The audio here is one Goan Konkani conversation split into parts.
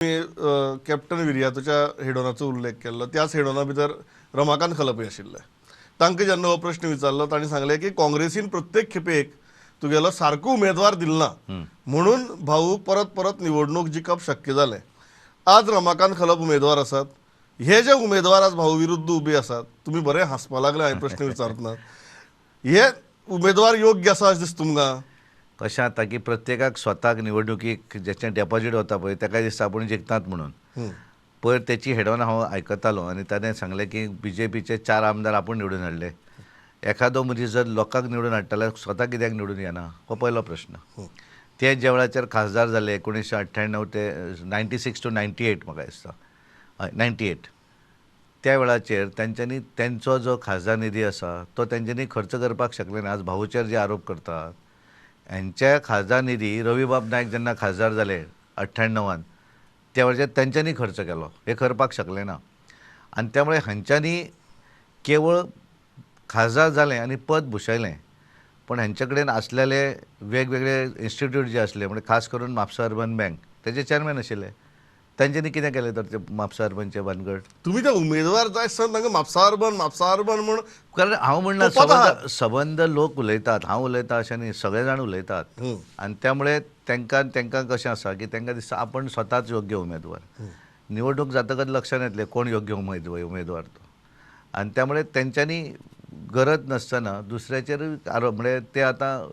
कॅप्टन विरियातोच्या हेडोनाचो उल्लेख केल्लो, त्याच हेडोना भितर रमाकांत खलपय आशिल्ले. तांकां जेन्ना हो प्रश्न विचारलो तांणी सांगलें की काँग्रेसीन प्रत्येक खेपेक तुगेलो सारको उमेदवार दिलना म्हणून भाऊ परत परत निवडणूक जिखप शक्य जालें. आज रमाकांत खलप उमेदवार आसात, हे जे उमेदवार आज भाऊ विरुद्ध उबे आसात, तुमी बरे हांसपा लागले हांवें प्रश्न विचारतना, हे उमेदवार योग्य आसा अशें दिसता तुमकां? कशें जाता की प्रत्येकाक स्वताक निवडणुकीक जेचें डेपॉजीट वता पळय ताका दिसता आपूण जिखतात म्हणून. पयर तेची हेडोन हांव आयकतालो आनी ताणें सांगलें की बीजेपीचे 4 आमदार आपूण निवडून हाडले. एखादो मनीस जर लोकांक निवडून हाडटा जाल्यार स्वता कित्याक निवडून येना हो पयलो प्रश्न. ते ज्या वेळाचेर खासदार जाले 1998 ते 96 टू 98 म्हाका दिसता, हय 98, त्या वेळाचेर तेंच्यांनी तेंचो जो खासदार निधी आसा तो तेंच्यांनी खर्च करपाक शकले ना. आज भाऊचेर जे आरोप करतात हेंच्या खासदार निधी रविबाब नायक जेन्ना खासदार जाले 98 त्या वेळाचेर तेंच्यांनी खर्च केलो, हे करपाक शकले ना. आनी त्यामुळे हांच्यांनी केवळ खासदार जालें आनी पद भुशयलें, पण हेंचे कडेन आसलेले वेगवेगळे इन्स्टिट्यूट जे आसले म्हणजे खास करून म्हापसा अर्बन बँक तेजे चॅरमॅन आशिल्ले, तेंच्यांनी कितें केलें तर ते म्हापसा अर्बनचे भानगड. तुमी ते उमेदवार जाय आसतना तांकां म्हापसा अर्बन म्हापसा अर्बन म्हूण, कारण हांव म्हणना सबंद लोक उलयतात, हांव उलयता अशें न्ही, सगळे जाण उलयतात. आनी त्यामुळे तांकां तांकां कशें आसा की तांकां दिसता आपूण स्वताच योग्य उमेदवार. निवडणूक जातकच लक्षांत येतलें कोण योग्य उमेदवार तो. आनी त्यामुळे तेंच्यांनी गरज नासतना दुसऱ्याचेर आरोप, म्हणजे ते आतां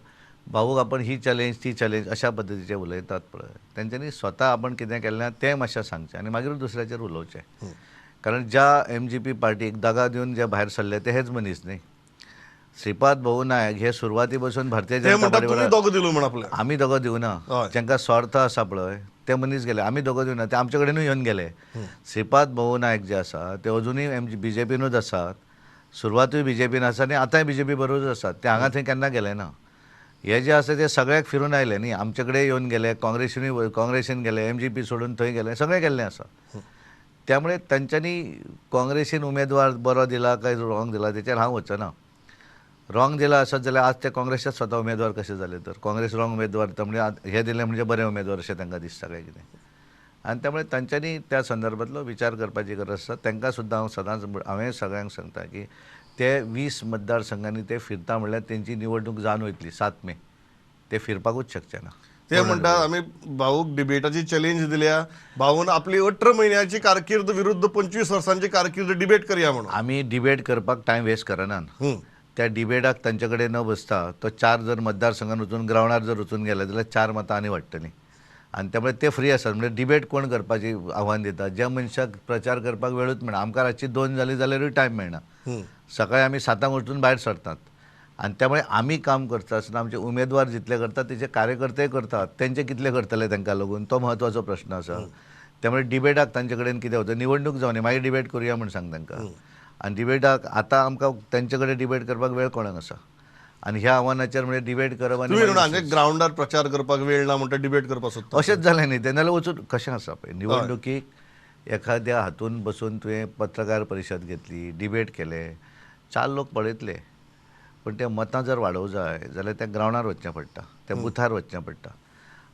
भाऊक आपण ही चॅलेंज ती चॅलेंज अशा पद्दतीचे उलयतात पळय, तेंच्यांनी स्वता आपण कितें केलें ना तें मातशें सांगचें आनी मागीर दुसऱ्याचेर उलोवचें. कारण ज्या MGP पार्टीक दगा दिवन जे भायर सरले ते हेच मनीस न्ही. श्रीपाद भाऊ नायक हे सुरवाती पासून भारतीय जनता पार्टी, आमी दगो दिवना, जांकां स्वार्थ आसा पळय ते मनीस गेले, आमी दगो दिवना, ते आमचे कडेनूय येवन गेले. श्रीपाद भाऊ नायक जे आसा ते अजुनूय बीजेपीनूच आसात, सुरवातूय बीजेपीन आसा आनी आतांय बीजेपी बरोबरूच आसात, ते हांगा थंय केन्ना गेले ना. हे जे आसा ते सगळ्याक फिरून आयले न्ही, आमचे कडेन येवन गेले, काँग्रेसीनूय काँग्रेसीन गेले, MGP सोडून थंय गेले, सगळें गेल्लें आसा. त्यामुळे तांच्यांनी काँग्रेसीन उमेदवार बरो दिला काय रॉंग दिला तेचेर हांव वचना. रॉंग दिला आसत जाल्यार आज ते काँग्रेसचे स्वता उमेदवार कशे जाले तर, काँग्रेस रॉंग उमेदवार तर म्हणजे हे दिले म्हणजे बरे उमेदवार अशें तांकां दिसता काय कितें. आनी त्यामुळे तांच्यांनी त्या संदर्भांतलो विचार करपाची गरज आसा. तांकां सुद्दां हांव सदांच हांवें सगळ्यांक सांगता की ते 20 मतदारसंघांनी ते फिरता म्हणल्यार तेंची निवडणूक जावन वयतली 7 मे, ते फिरपाकूच शकचे ना. ते म्हणटात आमी भाऊक डिबेटाची चॅलेंज दिल्या, भाऊन आपली 18 म्हयन्याची कारकीर्द विरुद्ध 25 वर्सांची कारकीर्द डिबेट करया म्हणून. आमी डिबेट करपाक टायम वेस्ट करनात. त्या डिबेटाक तांचे कडेन न बसता तो 4 जर मतदारसंघान वचून ग्रावंडार जर वचून गेले जाल्यार 4 मतां आनी वाडटलीं आनी त्यामुळे ते फ्री आसात. म्हणजे डिबेट कोण करपाची आव्हान दिता, ज्या मनशाक प्रचार करपाक वेळूच मेळना. आमकां रातची 2 जाली जाल्यारूय टायम मेळना, सकाळी आमी 7 उठून भायर सरतात. आनी त्यामुळे आमी काम करता आसतना आमचे उमेदवार जितले करतात तेचे कार्यकर्तेय करतात, तेंचे कितले करतले तांकां लागून तो म्हत्वाचो प्रश्न आसा. त्यामुळे डिबेटाक तांचे कडेन कितें वता, निवडणूक जावनी मागीर डिबेट करुया म्हूण सांग तांकां. आनी डिबेटाक आतां आमकां तांचे कडेन डिबेट करपाक वेळ कोणाक आसा. आनी ह्या आव्हानाचेर म्हणजे डिबेट करप आनी ग्रावंडार प्रचार करपाक वेळ ना म्हणटा डिबेट करपाक सोदता अशेंच जालें न्ही. तेन्ना वचून कशें आसा पळय, निवडणुकीक एखाद्या हातून बसून तुवें पत्रकार परिशद घेतली, डिबेट केले, 4 लोक पळयतले, पण ते मतां जर वाडोवंक जाय जाल्यार त्या ग्रावंडार वचचें पडटा, त्या बुथार वचचें पडटा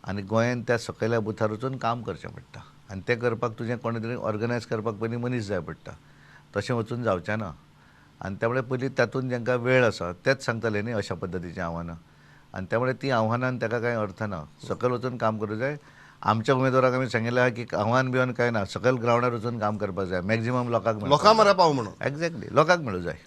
आनी गोंयान त्या सकयल्या बुथार वचून काम करचें पडटा. आनी तें करपाक तुजें कोणें तरी ऑर्गनायज करपाक पयलीं मनीस जाय पडटा, तशें वचून जावचें ना. आनी त्यामुळे पयलीं तातूंत जांकां वेळ आसा तेच सांगतले न्ही अशा पद्दतीचीं आव्हानां. आनी त्यामुळे ती आव्हानां ताका कांय अर्थ ना. सकयल वचून काम करूं जाय. आमच्या उमेदवाराक आमी सांगिल्लें आहा की आव्हान बिव्हान कांय ना, सकयल ग्रावंडार वचून काम करपाक जाय, मॅक्झिमम लोकांक लोकां मरे पाव म्हणून. एक्झॅक्टली, लोकांक मेळूं जाय.